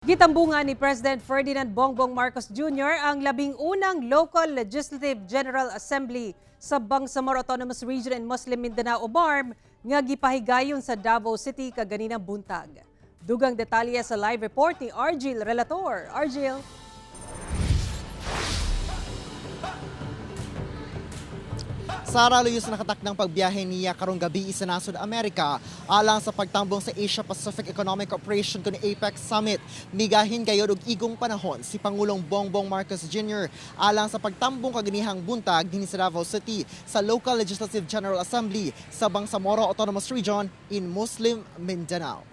Gitambungan ni President Ferdinand Bongbong Marcos Jr. ang 11th Local Legislative General Assembly sa Bangsamoro Autonomous Region and Muslim Mindanao o BARMM nga gipahigayon sa Davao City kaganinang buntag. Dugang detalye sa live report ni Argil Relator. Argil. Sara, luyos na nakatakdang pagbiyahe niya karong gabi sa nasod Amerika alang sa pagtambong sa Asia Pacific Economic Cooperation kun APEC Summit. Migahin gayod og igong panahon si Pangulong Bongbong Marcos Jr. alang sa pagtambong kaganihang buntag dinhi sa Davao City sa Local Legislative General Assembly sa Bangsamoro Autonomous Region in Muslim Mindanao.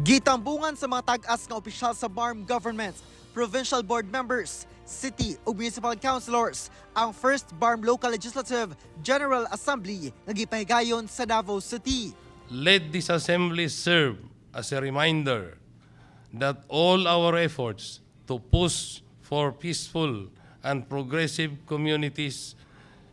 Gitambungan sa mga tag-as nga opisyal sa BARMM government, provincial board members, city ug municipal councilors ang first BARMM Local Legislative General Assembly nga gipahigayon sa Davao City. Let this assembly serve as a reminder that all our efforts to push for peaceful and progressive communities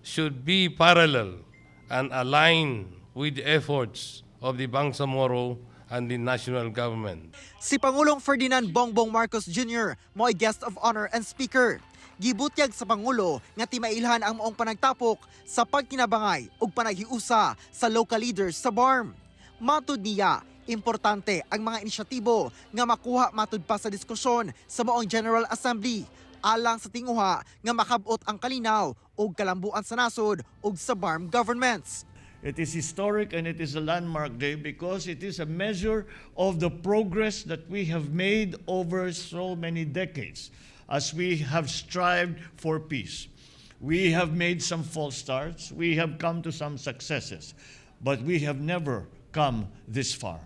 should be parallel and aligned with the efforts of the Bangsamoro and the national government. Si Pangulong Ferdinand Bongbong Marcos Jr. mo'y guest of honor and speaker. Gibutyag sa Pangulo nga timailhan ang maong panagtapok sa pagkinabangay ug panaghiusa sa local leaders sa BARMM. Matud niya, importante ang mga inisyatibo nga makuha matud pa sa diskusyon sa maong General Assembly alang sa tinguha nga makabot ang kalinaw ug kalambuan sa nasod ug sa BARMM governments. It is historic and it is a landmark day because it is a measure of the progress that we have made over so many decades as we have strived for peace. We have made some false starts, we have come to some successes, but we have never come this far.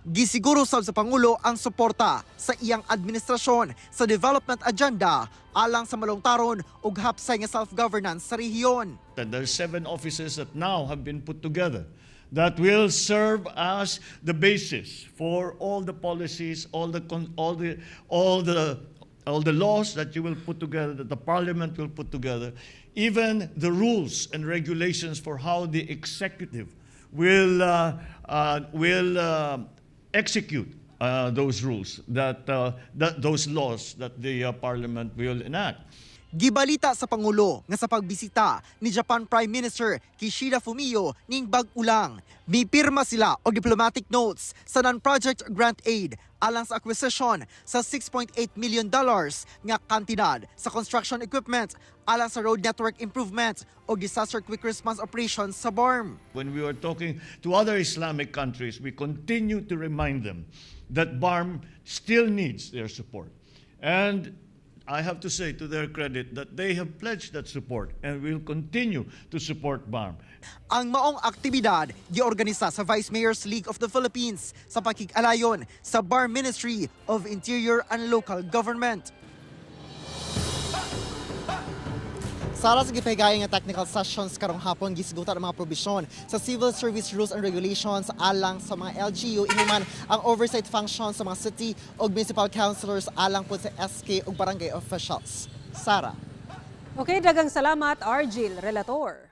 Gisiguro sab sa Pangulo ang suporta sa iyang administrasyon sa development agenda alang sa malungtaron ug hapsay nga self-governance sa rehiyon. That there are seven offices that now have been put together that will serve as the basis for all the policies, all the con- all the laws that you will put together, that the parliament will put together, even the rules and regulations for how the executive will execute those rules, that those laws that the parliament will enact. Gibalita sa Pangulo nga sa pagbisita ni Japan Prime Minister Kishida Fumio ning bag-o lang, mipirma sila og diplomatic notes sa non-project grant aid alang sa acquisition sa $6.8 million nga kantidad sa construction equipment alang sa road network improvement o disaster quick response operations sa BARMM. When we were talking to other Islamic countries, we continue to remind them that BARMM still needs their support. And I have to say, to their credit, that they have pledged that support and will continue to support BARMM. Ang maong aktibidad giorganisa sa Vice Mayors League of the Philippines sa pakig-alayon sa BARMM Ministry of Interior and Local Government. Sara, sa gipahigayon nga technical sessions karong hapon, gisgutan ang mga probisyon sa Civil Service Rules and Regulations alang sa mga LGU, ingon man ang oversight function sa mga city ug municipal councilors alang po sa SK ug barangay officials. Sara. Okay, daghang salamat, Argil Relator.